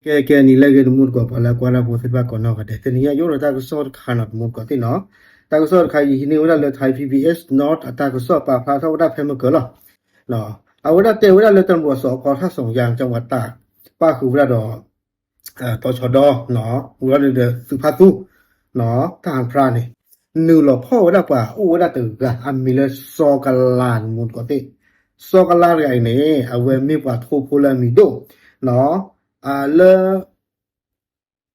ကဲ ကဲ နံၤလၢအဂ့ၤ တမူတကိး ပှၤလၢကွၢ်တၢ်ဖိသ့ၣ်တဖၣ်ကိးနီၢ်ဂၤဒဲး, တနံၤညါယအိၣ်ဒီးတၢ်ကစီၣ်တခါနီၤ တမူတကိးသ့ၣ်နီၤ. တၢ်ကစီၣ်တခါ ယဟံးန့ၢ်ဝဲဒၣ်လၢ Thai PBS North အတၢ်ကစီၣ်ပာ်ဖျါထီၣ်ဝဲဒၣ်ဖဲမုၢ်ကၢၤလီၤ. အဝဲဒၣ်တဲဝဲဒၣ်လၢ တၢ်မၤစၢၤအကီၢ်ထၣ်စီၣ်ယၤ ကဝၤတၢ်ပၣ်ဃုာ်ဝဲဒၣ်ဒီး တီၤဆီဒီ ဝံၤလီၤန့ၣ်ဒီး သုးဖါသူ တၢ်ဟးဖျါန့ၣ် နုာ်လီၤဖီၣ်ဝဲဒၣ်ပှၤအိၣ်ဝဲဒၣ်တဂၤ အမံၤလၢစီၤကလါ တမူတကိးသ့ၣ်. စီၤကလါတဂၤအံၤန့ၣ် အဝဲမ့ၢ်ပှၤထိဖိလၢအမံၤဒိၣ် လၢ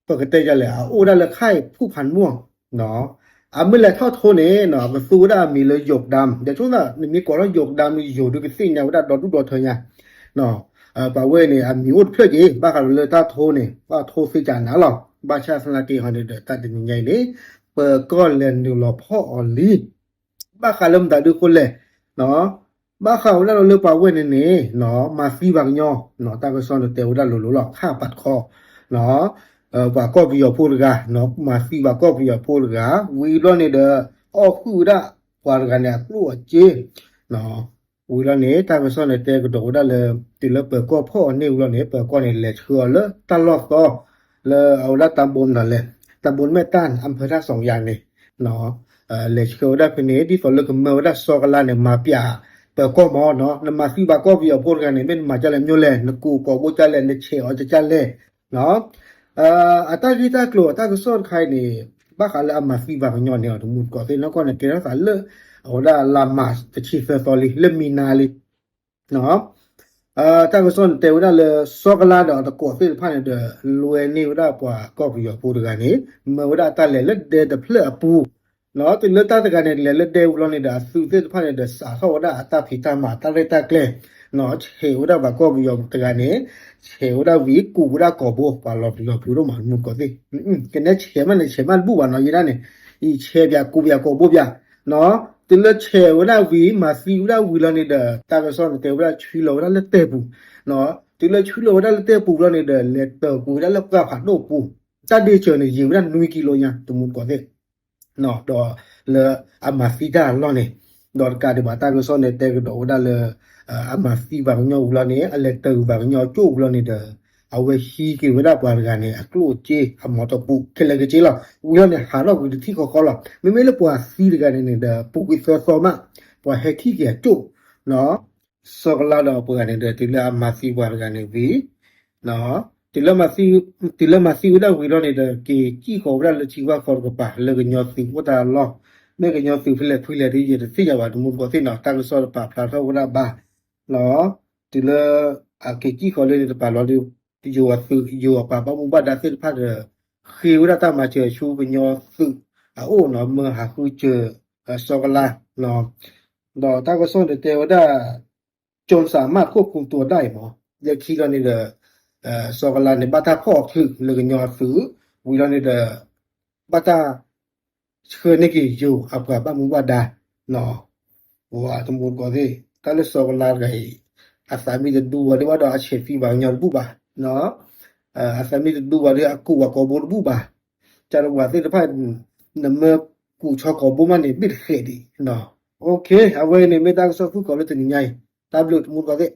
ပကတဲယလဲၣ် အအိၣ်ဒၣ်လၢခါအံၤဖူၣ်ဖးမူၣ်, အမ့ၢ်လဲၤထီၣ်ထိန့ၣ် အကသူဝဲဒၣ်အမံၤလၢယိၤကဒါမ်, ဒီးဆိသး နမ့ၢ်ကိးထီၣ်ယိၤကဒါမ် ယိၤဒုးကသ့ၣ်ညါဝဲဒၣ်ဒီဒူၣ်ဒီထၢညါ, ပှၤဝဲန့ၣ် အမံၤအိၣ်တဖျၢၣ်က့ၤ ဘၣ်ဃးဒီးလၢတၢ်ထိန့ၣ် ဘၣ်ထိသ့ကနၤလီၤ. ဘၣ်ဆၣ်သနာ်က့ဟီန့ၣ်ဒီး တၢ်တနံၤညါအံၤန့ၣ် ပၢၤကီၢ်လဲၤနုာ်လီၤဖီၣ်အီၤလံ ဘၣ်ဃးလၢမတၤဒုးဃိလဲၣ်, ဘၣ်ဃးဝဲဒၣ်လၢပှၤဝဲၢ်န့ၣ်န့ၣ် မၤသံပှၤကညီ, တၢ်ကစီၣ်န့ၣ်တဲဝဲဒၣ်လိၤလိၤလီၤ ခါပာ်တခီ, ပှၤကီၢ်ပယီၤဖိတဂၤ, မၤသံပှၤကီၢ်ပယီၤဖိတဂၤ ဝံၤဘျီန့ၣ်ဒီး အီၣ်ဃုာ်ဝဲဒၣ်ပှၤတဂၤန့ၣ် အကျိၣ်အစ့ ဝံၤလီၤန့ၣ် တၢ်ကစီၣ်န့ၣ်တဲကဒီးဝဲဒၣ်လၢ တုၤလၢပၢၤကီၢ်ဖီၣ်အီၤန့ၢ်ဝံၤလီၤန့ၣ် ပၢၤကီၢ်န့ၣ် လဲၤဆှၢအီၤလၢတၢ်လီၢ်သီ လၢအဝဲဒၣ်တၢ်ဘိမနုၤလဲၣ်, တၢ်ဘိမဲာ်တၢ် အဖၢတၢ်စီၤယၤန့ၣ် လဲၤဆှၢဝဲဒၣ်ဖဲန့ၣ် ဒ်သိးလၢကမၢဝဲဒၣ်စီၤကလါန့ၣ် မၤပျးပၢၤကီၢ်မးနီၤ, နမၤသံပှၤကီၢ်ပယီၤဖိတဂၤန့ၣ် မ့ၢ်နမၤကၢ်လဲၣ်မညိလဲၣ်, နကူးကိာ်ဘိကၢ်လဲၣ်, နဆဲးအီၤကၢ်လဲၣ်, အတၢ်ဂ့ၢ်တၢ်ကျိၤအတၢ်ကစီၣ်တခါအံၤန့ၣ် ဘၣ်ဃးလၢအမၤသံပှၤကညီန့ၣ် တမူတကိးသ့ၣ်နီၢ်ကီၢ်န့ၣ် ကဲထီၣ်သးလၢ အဝဲဒၣ်လါမးတဆံသၢသီလံ လၢမံၤနါလံ တၢ်ကစီၣ်န့ၣ်တဲဝဲဒၣ်လၢ စီၤကလါဒီးအတကိးသ့ၣ်တဖၣ်န့ၣ်ဒီး လွဲန့ၢ်ဝဲဒၣ်ပှၤကီၢ်ပယီၤဖိတဂၤန့ၣ် မၢဝဲဒၣ်အတၢ်လဲၤလၢဒဲတဖျၢၣ်အပူၤ, တုၤလၢတၢ်တဂၤန့ၣ် လဲၤလၢဒဲဝံၤလီၤန့ၣ်ဒီး အသုးသ့ၣ်တဖၣ်န့ၣ်ဒီး စးထီၣ်ဝဲဒၣ်အတၢ်ဖံးတၢ်မၤတၢ်ရဲၣ်တၢ်ကျဲၤ, ဆဲးဝဲဒၣ်ပှၤကီၢ်ပယီၤတဂၤန့ၣ် ဆဲးဝဲဒၣ်ဝံၤ ကူးဝဲဒၣ်ကိာ်ဘိ ပှၤလီၤပျံၤလီၤဖုးဒိၣ်မး တမူတကိးသ့ၣ်, ကနဲဆဲးမးန့ၣ် ဆဲးမးတဘူၣ်ဘၣ်နီၤ ယဲဒၣ်န့ၣ်, ယဆဲးပၠးကူးပၠးကိာ်ဘိပၠး တုၤလၢဆဲးဝဲဒၣ်ဝံၤ မၤသံဝဲဒၣ်ဝံၤလီၤန့ၣ်ဒီး တၢ်ကစီၣ်န့ၣ်တဲဝဲဒၣ်ဆှံလီၤဝဲဒၣ်လၢတဲပူၤ, တုၤလၢဆှံလီၤဝဲဒၣ်လၢတဲပူၤလီၤန့ၣ်ဒီး လဲၤတၢၤကွံာ်ဝဲဒၣ်လၢပှၢ်ဖးဒိၣ်ပူၤ, တၢ်ဒ့စၢၤန့ၣ် ယံာ်ဝဲဒၣ်နွံကံလိညါ တမူတကိးသ့ၣ်, ဒီးလၢအမၤသံတၢ်အလီၢ်န့ၣ်, ဒီးတကးဒံးဘၣ်တၢ်ကစီၣ်န့ၣ်တဲကဒီးဝဲဒၣ်လၢ အမၤသံပှၤကညီဝံၤလီၤန့ၣ် အလဲၤတၢၤကွံာ်ပှၤကညီကၠိၣ်ဝံၤလီၤန့ၣ်ဒီး အဝဲဟံးက့ၤဝဲဒၣ်ပှၤတဂၤန့ၣ် အကျိၣ်အစ့ အမီၤတပူၤ ခဲလၢာ်ခဲဆ့လီၤ. ဝံၤလီၤန့ၣ် ဟးထီၣ်ကွံာ်တထံၣ်ဃီဃီလီၤ. မ့မ့ၢ်လၢပှၤသံတဂၤန့ၣ်န့ၣ်ဒီး ပူၤကွံာ်သၢသီမး ပှၤဟဲထံၣ်က့ၤအကၠိၣ် စီၤကလါဒီးပှၤဂၤန့ၣ်ဒီး တုၤလၢအမၤသံပှၤတဂၤန့ၣ်ဝံၤ တုၤလၢမၤသံ, တုၤလၢမၤသံဝဲဒၣ်ဝံၤလီၤန့ၣ်ဒီး က့ၤစံၣ်ဃီၤဝဲဒၣ်လၢထံဝၣ်ဃီတကပၤ လၢကညီသုးအိၣ်တၢ်လီၢ်, မ့ၢ်ကညီသုးဖဲလဲၣ်ဖဲလဲၣ်ဒီး ယတသ့ၣ်ညါဘၣ် တမူတကိးသ့ၣ်နီၤ တၢ်ကစီၣ်တပာ်ဖျါထီၣ်ဝဲဒၣ်ဘၣ် တုၤလၢအက့ၤစံၣ်ဃီၤလၢန့ၣ်တပၤလီၤဒီး ယိၤအသုး ယိၤအပှၤဘၣ်မူဘၣ်ဒါသ့ၣ်တဖၣ်ဒီး ဃ့ဝဲဒၣ်တၢ်မၤစၢၤဆူကညီသုးအအိၣ်နီၤ မၢဟးဃုစၢၤ စီၤကလါ ဒီးတၢ်ကစီၣ်န့ၣ်တဲဝဲဒၣ် ကျွန်စမတ်ခွင့်ပြုသွားတယ်မး လၢခံလီၤန့ၣ်ဒီး စီၤကလါန့ၣ် ဘၣ်တၢ်ဖီၣ်အီၤချုးလၢကညီအသုး ဝံၤလီၤန့ၣ်ဒီး ဘၣ်တၢ်ဆှၢန့ၢ်က့ၤယိၤအပှၤဘၣ်မူဘၣ်ဒါ ပှၤတမူတကိးသ့ၣ် တၢ်လၢစီၤကလါတဂၤအံၤ အသးမ့ၢ်တဒူဝဲဒၣ်ဒီး အဆဲးသံပှၤကညီတဘူၣ်ဘၣ် အသးမ့ၢ်တဒူဝဲဒီး အကူးပှၤကိာ်ဘိတဘူၣ်ဘၣ် တၢ်တဝၤသ့ၣ်တဖၣ် နမၢကူးဆီကိာ်ဘိမးန့ၣ် ဘ့ၣ်တဃဲးဒံး အဝဲန့ၣ်မ့ၢ်တၢ်ကစီၣ်ဖုၣ်ကိာ်လၢတနံၤညါအံၤ တၢ်ဘျုးတမူတကိးသ့ၣ်